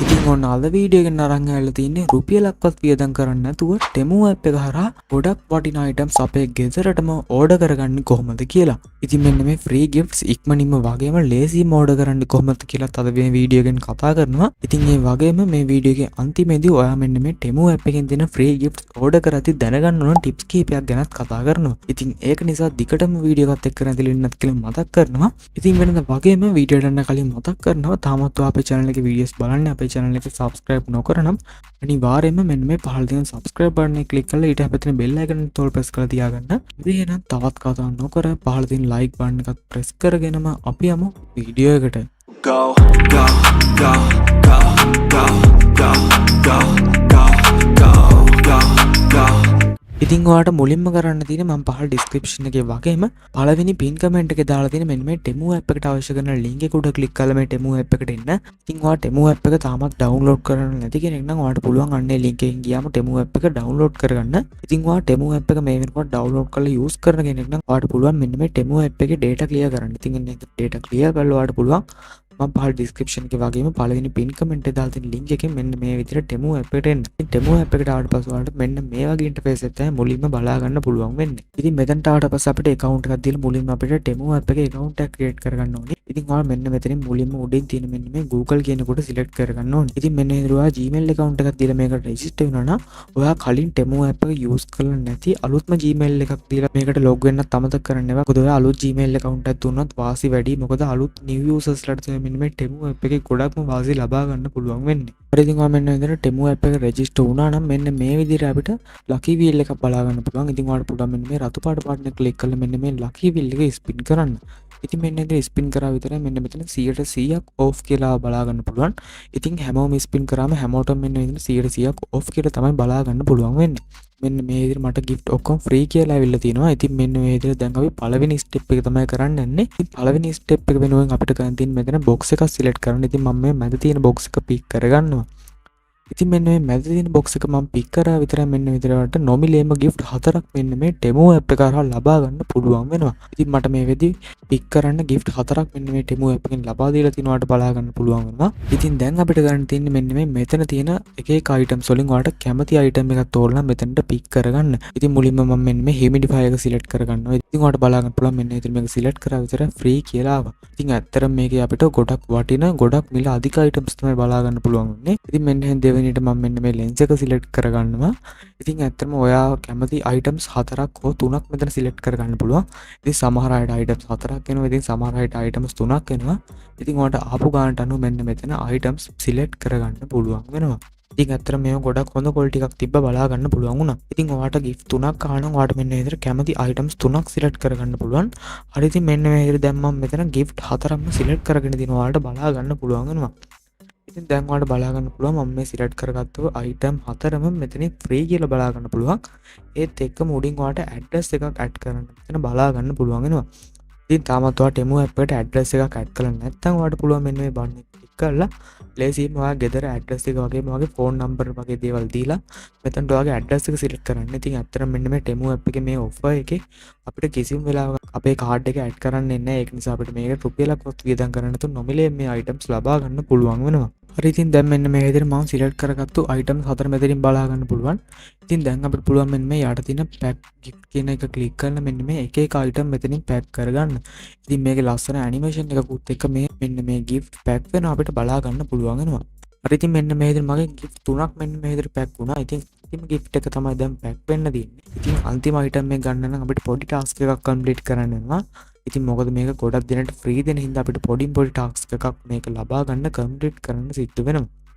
ඉතින් ඔන්න අද වීඩියෝ එකෙන් අරන් ඇවිල්ලා තින්නේ රුපියලක්වත් වියදම් කරන්නේ නැතුව ටෙමු ඇප් එක හරහා ගොඩක් වටිනා අයිටම්ස් අපේ ගෙදරටම ඕඩර් කරගන්නේ කොහොමද කියලා. ඉතින් මෙන්න මේ ෆ්‍රී ගිෆ්ට්ස් ඉක්මනින්ම වගේම ලේසියෙන්ම ඕඩර් කරන්නේ කොහොමද කියලාත් අද මේ වීඩියෝ එකෙන් කතා කරනවා. ඉතින් ඒ වගේම මේ වීඩියෝ එකේ අන්තිමේදී ඔයා මෙන්න මේ ටෙමු ඇප් එකෙන් දෙන ෆ්‍රී ගිෆ්ට්ස් ඕඩර් කරද්දි දැනගන්න ඕන ටිප්ස් කිහිපයක් ගැනත් කතා කරනවා. ඉතින් ඒක නිසා දිගටම වීඩියෝ එකත් එක්ක රැඳිලා ඉන්නත් කියලා මතක් කරනවා. ඉතින් වෙනද වගේම වීඩියෝ එකට යන්න කලින් මතක් කරනවා, තාමත් ඔයා අපේ channel එකේ වීඩියෝස් බලන්නේ අපේ channel එක subscribe නොකර නම් අනිවාර්යයෙන්ම මෙන්න මේ පහළ තියෙන subscribe button එක ක්ලික් කරලා ඊට පැත්තේ බෙල් icon එක තෝල් ප්‍රෙස් කරලා තියාගන්න. ඉතින් එහෙනම් තවත් කතා නොකර පහළ තියෙන like button එකත් ප්‍රෙස් කරගෙනම අපි යමු වීඩියෝ එකට. Go, go, go, go, go, go, go, go, go, go, go. ඉතින් ඔයාට මුලින්ම කරන්න තියෙන්නේ මම පහළ ඩිස්ක්‍රිප්ෂන් එකේ වගේම පළවෙනි පින් කමෙන්ට් එකේ දාලා තියෙන මෙන්න මේ ටෙමු ඇප් එකට අවශ්‍ය කරන ලින්ක් එක උඩ ක්ලික් කරලා මේ ටෙමු ඇප් එකට එන්න. ඉතින් ඔයා ටෙමු ඇප් එක තාමත් ඩවුන්ලෝඩ් කරන්න නැති කෙනෙක් නම් ඔයාට පුළුවන් අන්න ඒ ලින්ක් එකෙන් ගියාම ටෙමු ඇප් එක ඩවුන්ලෝඩ් කරගන්න. ඉතින් ඔයා ටෙමු ඇප් එක මේ වෙනකොට ඩවුන්ලෝඩ් කරලා යූස් කරන කෙනෙක් නම් ඔයාට පුළුවන් මෙන්න මේ ටෙමු ඇප් එකේ ඩේටා ක්ලියර් කරන්න. ඉතින් එන්න ඩේටා ක්ලියර් කරලා ඔයාට පුළුවන් මම පහළ ඩිස්ක්‍රිප්ෂන් එකේ වගේම පළවෙනි පින් කමෙන්ට් එකේ දාලා තියෙන ලින්ක් එකෙන් මෙන්න මේ විදිහට ටෙමු ඇප් එකට එන්න. ඉතින් ටෙමු ඇප් එකට ආවට පස්සේ ඔයාලට මෙන්න මේ වගේ ඉන්ටර්ෆේස් එකක් තමයි මුලින්ම බලා ගන්න පුළුවන් වෙන්නේ. ඉතින් මෙතනට ආවට පස්සේ අපිට ඇකවුන්ට් එකක් දීලා මුලින්ම අපිට ටෙමු ඇප් එකේ ඇකවුන්ට් එකක් ක්‍රියේට් කරගන්න ඕනේ. ඉතින් ඔයාලා මෙන්න මෙතනින් මුලින්ම උඩින් තියෙන මෙන්න මේ Google කියන කොට සිලෙක්ට් කරගන්න ඕනේ. ඉතින් මෙන්න මේ විදිහට ඔයා Gmail account එකක් දීලා මේකට රෙජිස්ටර් වෙනවා නම් ඔයා කලින් ටෙමු ඇප් එක යූස් කරලා නැති අලුත්ම Gmail එකක් දීලා මේකට ලොග් වෙන්නත් අමතක කරන්න එපා. මොකද ඔයා අලුත් Gmail account එකක් දුන්නොත් වාසි වැඩි. මොකද අලුත් නිව් යූසර්ස් ලට තමයි මෙන්න මේ ටෙමු ඇප් එකේ ගොඩක්ම වාසි ලබා ගන්න පුළුවන් වෙන්නේ. හරි, ඉතින් ඔයා මෙන්න විදිහට ටෙමු ඇප් එක රෙජිස්ටර් වුණා නම් මෙන්න මේ විදිහට අපිට ලකි වීල් එකක් බලා ගන්න පුළුවන්. ඉතින් ඔයාලට පුළුවන් මෙන්න මේ රතු පාට බටන් එක ක්ලික් කරලා මෙන්න මේ ලකි වීල් එක ස්පින් කරන්න. ඉතින් මෙන්න ඉතින් ස්පින් කරා විතරයි මෙන්න මෙතන 100%ක් ඕෆ් කියලා බලා ගන්න පුළුවන්. ඉතින් හැමෝම ස්පින් කරාම හැමෝටම මෙන්න මෙතන 100%ක් ඕෆ් කියලා තමයි බලා ගන්න පුළුවන් වෙන්නේ. මෙන්න මේ විදිහට මට ගිෆ්ට් ඔක්කොම ෆ්‍රී කියලා ඇවිල්ලා තිනවා. ඉතින් මෙන්න මේ විදිහට දැන් අපි පළවෙනි ස්ටෙප් එක තමයි කරන්න යන්නේ. ඉතින් පළවෙනි ස්ටෙප් එක වෙනුවෙන් අපිට කරන්න තියෙන්නේ මෙතන බොක්ස් එකක් සිලෙක්ට් කරන්න. ඉතින් මම මේ මැද තියෙන බොක්ස් එක පික් කරගන්නවා. ඉතින් මෙන්න මේ මැද තියෙන බොක්ස් එක මම පික් කරා විතරයි මෙන්න විතරට නොමිලේම ගිෆ්ට් හතරක් මෙන්න මේ ටෙමු ඇප් එක හරහා ලබා ගන්න පුළුවන් වෙනවා. ඉතින් මට මේ වෙද්දි පික් කරන්න ගිෆ්ට් හතරක් මෙන්න මේ ටෙමු ඇප් එකෙන් ලබා දීලා තිනවාට බලා ගන්න පුළුවන් වෙනවා. ඉතින් දැන් අපිට ගන්න තියෙන්නේ මෙන්න මේ මෙතන තියෙන එක එක අයිටම්ස් වලින් ඔයාලට කැමති අයිටම් එකක් තෝරලා මෙතනට පික් කරගන්න. ඉතින් මුලින්ම මම මෙන්න මේ හියුමිඩිෆයර් එක සිලෙක්ට් කරගන්නවා. ඉතින් ඔයාලට බලා ගන්න පුළුවන් මෙන්න ඉතින් මේක සිලෙක්ට් කරා විතර ෆ්‍රී කියලා ආවා. ඉතින් ඇත්තටම මේකේ අපිට ගොඩක් වටින, ගොඩක් මිල අධික අයිටම්ස් තමයි බලා ගන්න පුළුවන් වෙන්නේ. ඉතින් මෙන්න එහෙන් දෙවෙනියට මම මෙන්න මේ ලෙන්ස් එක සිලෙක්ට් කරගන්නවා. ඉතින් ඇත්තටම ඔයා කැමති අයිටම්ස් හතරක් හෝ තුනක් මෙතන සිලෙක්ට් කරගන්න පුළුවන්. ඉතින් සමහර අයට අයිටම්ස් හතරක් එනවා. ඉතින් සමහර අයට අයිටම්ස් තුනක් එනවා. ඉතින් ඔයාලට ආපු ගානට අනුව මෙන්න මෙතන අයිටම්ස් සිලෙක්ට් කරගන්න පුළුවන් වෙනවා. ඉතින් ඇත්තටම මේව ගොඩක් හොඳ ක්වොලිටි එකක් තිබ්බ බලා ගන්න පුළුවන් වුණා. ඉතින් ඔයාට ගිෆ්ට් තුනක් ආව නම් ඔයාට මෙන්න මේ විදිහට කැමති අයිටම්ස් තුනක් සිලෙක්ට් කරගන්න පුළුවන්. හරි, ඉතින් මෙන්න මේ විදිහට දැන් මම මෙතන ගිෆ්ට් හතරක්ම සිලෙක්ට් කරගෙන තිනවා, ඔයාලට බලා ගන්න පුළුවන් වෙනවා. ඉතින් දැන් ඔයාලට බලා ගන්න පුළුවන් මම මේ සිලෙක්ට් කරගත්තු අයිටම් හතරම මෙතනින් ෆ්‍රී කියලා බලා ගන්න පුළුවන්. ඒත් එක්කම උඩින් ඔයාලට ඇඩ්‍රස් එකක් ඇඩ් කරන්න මෙතන බලා ගන්න පුළුවන් වෙනවා. ඉතින් තාමත් ඔයා ටෙමු ඇප් එකට ඇඩ්‍රස් එකක් ඇඩ් කරලා නැත්නම් ඔයාලට පුළුවන් මෙන්න මේ බටන් එක ක්ලික් කරලා ලේසියෙන්ම ඔයා ගෙදර ඇඩ්‍රස් එක වගේම ඔයාගේ ෆෝන් නම්බර් වගේ දේවල් දීලා මෙතනට ඔයාගේ ඇඩ්‍රස් එක සිලෙක්ට් කරන්න. ඉතින් ඇත්තටම මෙන්න මේ ටෙමු ඇප් එකේ මේ ඔෆර් එකේ අපිට කිසිම වෙලාවක අපේ කාඩ් එක ඇඩ් කරන්න එන්නේ නැහැ. ඒක නිසා අපිට මේක රුපියලක්වත් වියදම් කරන්න නැතුව නොමිලේ මේ අයිටම්ස් ලබා ගන්න පුළුවන් වෙනවා. හරි, ඉතින් දැන් මෙන්න මේ විදිහට මම සිලෙක්ට් කරගත්තු අයිටම්ස් හතර මෙතනින් බලා ගන්න පුළුවන්. ඉතින් දැන් අපිට පුළුවන් මෙන්න මේ යට තියෙන පැක් ගිෆ්ට් කියන එක ක්ලික් කරලා මෙන්න මේ එක එක අයිටම් මෙතනින් පැක් කරගන්න. ඉතින් මේකේ ලස්සන ඇනිමේෂන් එකකුත් එක්ක මේ මෙන්න මේ ගිෆ්ට් පැක් වෙනවා අපිට බලා ගන්න පුළුවන් වෙනවා. හරි, ඉතින් මෙන්න මේ විදිහට මගේ ගිෆ්ට් තුනක් මෙන්න මේ විදිහට පැක් වුණා. ඉතින් අන්තිම ගිෆ්ට් එක තමයි දැන් පැක් වෙන්න තියෙන්නේ. ඉතින් අන්තිම අයිටම් එක ගන්න නම් අපිට පොඩි ටාස්ක් එකක් කම්ප්ලීට් කරන්න වෙනවා. ඉතින් මොකද මේක ගොඩක් දෙනෙක්ට ෆ්‍රී දෙන හින්දා අපිට පොඩින් පොඩි ටාස්ක් එකක් මේක ලබා ගන්න කම්ප්ලීට් කරන්න සිද්ධ වෙනවා.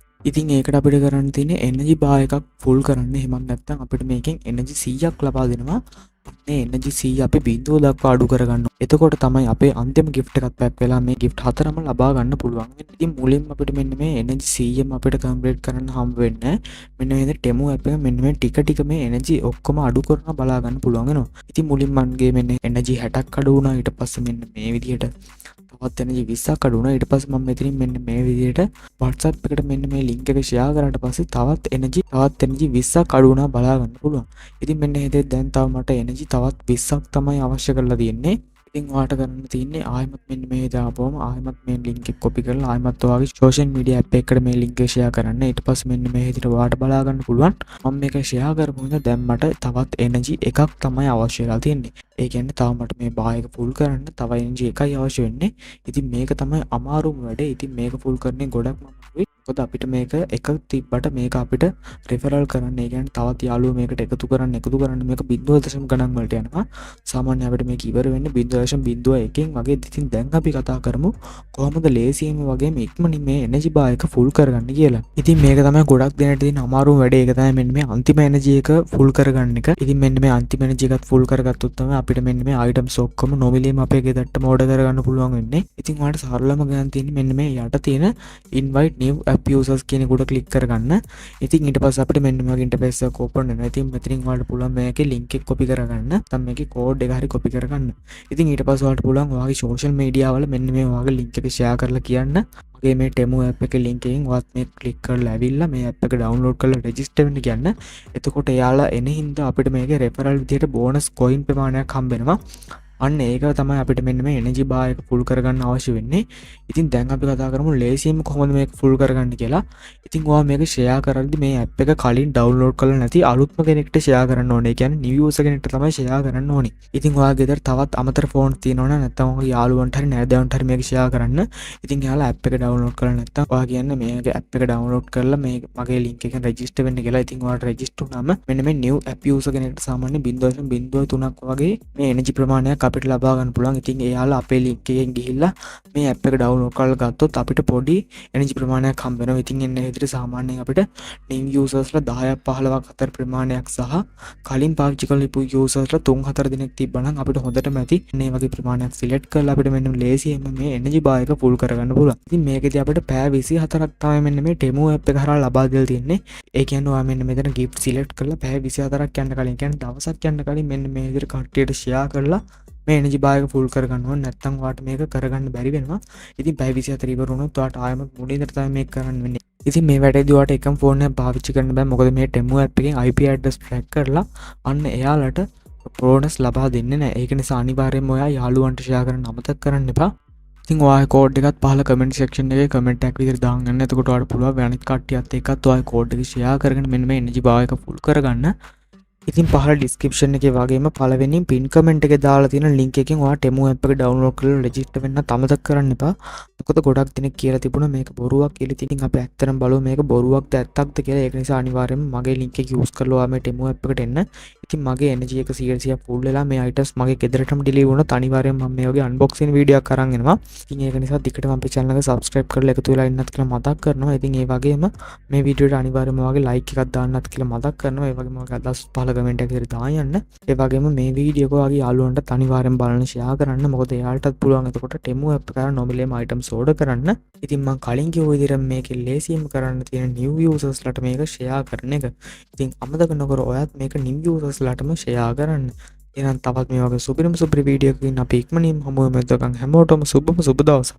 ඉතින් ඒකට අපිට කරන්න තියෙන්නේ එනර්ජි බාර් එකක් ෆුල් කරන්න. එහෙමත් නැත්නම් අපිට මේකෙන් එනර්ජි 100ක් ලබා දෙනවා. මේ එනර්ජි 100 අපි බිඳුව දක්වා අඩු කරගන්න. එතකොට තමයි අපේ අන්තිම ගිෆ්ට් එකත් පැක් වෙලා මේ ගිෆ්ට් හතරම ලබා ගන්න පුළුවන් වෙන්නේ. ඉතින් මුලින්ම අපිට මෙන්න මේ එනර්ජි 100ම අපිට කම්ප්ලීට් කරන්න හම්බ වෙන්නේ. මෙන්න මේ ටෙමු ඇප් එක මෙන්න මේ ටික ටික මේ එනර්ජි ඔක්කොම අඩු කරන බලා ගන්න පුළුවන් වෙනවා. ඉතින් මුලින්ම මගේ මෙන්න එනර්ජි 60ක් අඩු වුණා. ඊට පස්සේ මෙන්න මේ විදිහට තවත් එනර්ජි 20ක් අඩු වුණා. ඊට පස්සේ මම මෙතනින් මෙන්න මේ විදිහට WhatsApp එකට මෙන්න මේ ලින්ක් එක ෂෙයා කරාට පස්සේ තවත් එනර්ජි 20ක් අඩු වුණා බලා ගන්න පුළුවන්. ඉතින් මෙන්න හේතේ දැන් තව මට එනර්ජි තවත් 20ක් තමයි අවශ්‍ය කරලා තියෙන්නේ. ඉතින් ඔයාට කරන්න තියෙන්නේ ආයෙමත් මෙන්න මේ දාපුවම ආයෙමත් මේ ලින්ක් එක කොපි කරලා ආයෙමත් ඔයාගේ සෝෂල් මීඩියා ඇප් එකකට මේ ලින්ක් එක ෂෙයා කරන්න. ඊට පස්සේ මෙන්න මේ විදිහට ඔයාට බලා ගන්න පුළුවන්. මම මේක ෂෙයා කරපු හින්දා දැන් මට තවත් එනර්ජි එකක් තමයි අවශ්‍ය වෙලා තියෙන්නේ. ඒ කියන්නේ තව මට මේ බාර් එක ෆුල් කරන්න තව එනර්ජි එකයි අවශ්‍ය වෙන්නේ. ඉතින් මේක තමයි අමාරුම වැඩේ. ඉතින් මේක ෆුල් කරන්නේ ගොඩක්ම අමාරුයි. මොකද අපිට මේක එක තිබ්බට මේක අපිට රෙෆරල් කරන්න, ඒ කියන්නේ තවත් යාළුවෝ මේකට එකතු කරන්න මේක බිංදුව දශම ගණන් වලට යනවා. සාමාන්‍ය අපිට මේක ඉවර වෙන්නේ 0.01කින් වගේ. ඉතින් දැන් අපි කතා කරමු කොහොමද ලේසියෙන්ම වගේම ඉක්මනින් මේ එනර්ජි බාර් එක ෆුල් කරගන්න කියලා. ඉතින් මේක තමයි ගොඩක් දෙනෙක්ට තියෙන අමාරුම වැඩේ. ඒක තමයි මෙන්න මේ අන්තිම එනර්ජි එක ෆුල් කරගන්න එක. ඉතින් මෙන්න මේ අන්තිම එනර්ජි එකත් ෆුල් කරගත්තොත් තමයි අපිට මෙන්න මේ අයිටම්ස් ඔක්කොම නොමිලේම අපේ ගෙදරටම ඕඩර් කරගන්න පුළුවන් වෙන්නේ. ඉතින් ඔයාලට සරලම ගන්න තියෙන්නේ මෙන්න මේ යට තියෙන "invite new app users" කියන එක උඩ ක්ලික් කරගන්න. ඉතින් ඊට පස්සේ අපිට මෙන්න මේ වගේ ඉන්ටර්ෆේස් එකක් ඕපන් වෙනවා. ඉතින් මෙතනින් ඔයාලට පුළුවන් මේකේ ලින්ක් එක කොපි කරගන්න. නැත්නම් මේකේ කෝඩ් එක හරි කොපි කරගන්න. ඉතින් ඊට පස්සේ ඔයාලට පුළුවන් ඔයාගේ සෝෂල් මීඩියා වල මෙන්න මේ ඔයාගේ ලින්ක් එක ෂෙයා කරලා කියන්න, මගේ මේ ටෙමු ඇප් එකේ ලින්ක් එකෙන් ඔයාත් මේ ක්ලික් කරලා ඇවිල්ලා මේ ඇප් එක ඩවුන්ලෝඩ් කරලා රෙජිස්ටර් වෙන්න කියන්න. එතකොට එයාලා එන හින්දා අපිට මේකේ රෙෆරල් විදියට බෝනස් කොයින් ප්‍රමාණයක් හම්බ වෙනවා. අන්න ඒක තමයි අපිට මෙන්න මේ එනර්ජි බාර් එක ෆුල් කරගන්න අවශ්‍ය වෙන්නේ. ඉතින් දැන් අපි කතා කරමු ලේසියෙන්ම කොහොමද මේක ෆුල් කරගන්න කියලා. ඉතින් ඔයා මේක ෂෙයා කරද්දි මේ ඇප් එක කලින් ඩවුන්ලෝඩ් කරලා නැති අලුත්ම කෙනෙක්ට ෂෙයා කරන්න ඕනේ. ඒ කියන්නේ නිව් යූසර් කෙනෙක්ට තමයි ෂෙයා කරන්න ඕනේ. ඉතින් ඔයා ගෙදර තවත් අමතර ෆෝන් තියෙනවා නම් නැත්නම් ඔයාගේ යාළුවන්ට හරි නෑදෑයන්ට හරි මේක ෂෙයා කරන්න. ඉතින් එයාලා ඇප් එක ඩවුන්ලෝඩ් කරලා නැත්නම් ඔයා කියන්නේ මේක ඇප් එක ඩවුන්ලෝඩ් කරලා මේ මගේ ලින්ක් එකෙන් රෙජිස්ටර් වෙන්න කියලා. ඉතින් ඔයාට රෙජිස්ටර් වුණාම මෙන්න මේ නිව් ඇප් යූසර් කෙනෙක්ට සාමාන්‍ය 0.03ක් වගේ මේ එනර්ජි ප්‍රමාණයක් අපිට ලබා ගන්න පුළුවන්. ඉතින් එයාලා අපේ ලින්ක් එකෙන් ගිහිල්ලා මේ ඇප් එක ඩවුන්ලෝඩ් කරලා ගත්තොත් අපිට පොඩි එනර්ජි ප්‍රමාණයක් හම්බ වෙනවා. ඉතින් එන්න විදිහට සාමාන්‍යයෙන් අපිට නිව් යූසර්ස්ලා 10ක් 15ක් අතර ප්‍රමාණයක් සහ කලින් පාවිච්චි කරපු යූසර්ස්ලා 3-4 දෙනෙක් තිබ්බනම් අපිට හොඳටම ඇති. මේ වගේ ප්‍රමාණයක් සිලෙක්ට් කරලා අපිට මෙන්න ලේසියෙන්ම මේ එනර්ජි බාර් එක ෆුල් කරගන්න පුළුවන්. ඉතින් මේකෙදි අපිට පැය 24ක් තමයි මෙන්න මේ ටෙමු ඇප් එක හරහා ලබා දීලා තියෙන්නේ. ඒ කියන්නේ ඔයා මෙන්න මෙතන ගිෆ්ට් සිලෙක්ට් කරලා පැය 24ක් යන්න කලින්, කියන්නේ දවසක් යන්න කලින් මෙන්න මේ විදිහට කට්ටියට ෂෙයා කරලා මේ එනර්ජි බාර් එක ෆුල් කරගන්න ඕනේ. නැත්නම් ඔයාට මේක කරගන්න බැරි වෙනවා. ඉතින් පැය 24 ඉවර වුණොත් ඔයාට ආයෙමත් මුලින් ඉඳලා තමයි මේක කරන්න වෙන්නේ. ඉතින් මේ වැඩේදී ඔයාට එකම ෆෝන් එකක් පාවිච්චි කරන්න බෑ. මොකද මේ ටෙමු ඇප් එකෙන් IP address track කරලා අන්න එයාලට බෝනස් ලබා දෙන්නේ නැහැ. ඒක නිසා අනිවාර්යයෙන්ම ඔයා යාළුවන්ට ෂෙයා කරන්න අමතක කරන්න එපා. ඉතින් ඔයාගේ කෝඩ් එකත් පහළ කමෙන්ට් සෙක්ෂන් එකේ කමෙන්ට් එකක් විදිහට දාන්න ගන්න. එතකොට ඔයාලට පුළුවන් අනිත් කට්ටියත් එක්කත් ඔයාගේ කෝඩ් එක ෂෙයා කරගෙන මෙන්න මේ එනර්ජි බාර් එක ෆුල් කරගන්න. ඉතින් පහළ ඩිස්ක්‍රිප්ෂන් එකේ වගේම පළවෙනි පින් කමෙන්ට් එකේ දාලා තියෙන ලින්ක් එකෙන් ඔයා ටෙමු ඇප් එක ඩවුන්ලෝඩ් කරලා රෙජිස්ටර් වෙන්න අමතක කරන්න එපා. මොකද ගොඩක් දෙනෙක් කියලා තිබුණා මේක බොරුවක් කියලා. ඉතින් අපි ඇත්තටම බලමු මේක බොරුවක්ද ඇත්තක්ද කියලා. ඒක නිසා අනිවාර්යයෙන්ම මගේ ලින්ක් එක යූස් කරලා ඔයා මේ ටෙමු ඇප් එකට එන්න. ඉතින් මගේ එනර්ජි එක 100% ෆුල් වෙලා මේ අයිටම්ස් මගේ ගෙදරටම ඩිලිවර් වුණොත් අනිවාර්යයෙන්ම මම මේ වගේ අන්බොක්සින් වීඩියෝ එකක් අරන් එනවා. ඉතින් ඒක නිසා දිගටම අපේ චැනල් එක සබ්ස්ක්‍රයිබ් කරලා එකතු වෙලා ඉන්නත් කියලා මතක් කරනවා. ඉතින් ඒ වගේම මේ වීඩියෝට අනිවාර්යයෙන්ම ඔයාගේ ලයික් එකක් දාන්නත් කියලා මතක් කරනවා. ඒ වගේම ඔයාගේ අදහස් පහළ කමෙන්ට් එකක් විදිහට දාන්න යන්න. ඒ වගේම මේ වීඩියෝ එක ඔයාගේ යාළුවන්ටත් අනිවාර්යෙන් බලන්න ෂෙයා කරන්න. මොකද එයාලටත් පුළුවන් එතකොට ටෙමු ඇප් එක අරන් නොමිලේම අයිටම්ස් ඕඩර් කරන්න. ඉතින් මං කලින් කිව්ව විදිහට මේකේ ලේසියෙන්ම කරන්න තියෙන නිව් යූසර්ස්ලාට මේක ෂෙයා කරන එක. ඉතින් අමතක නොකර ඔයත් මේක නිව් යූසර්ස්ලාටම ෂෙයා කරන්න. එහෙනම් තවත් මේ වගේ සුපිරිම සුපිරි වීඩියෝ එකකින් අපි ඉක්මනින්ම හමු වෙමු. එතකන් හැමෝටම සුබම සුබ දවසක්.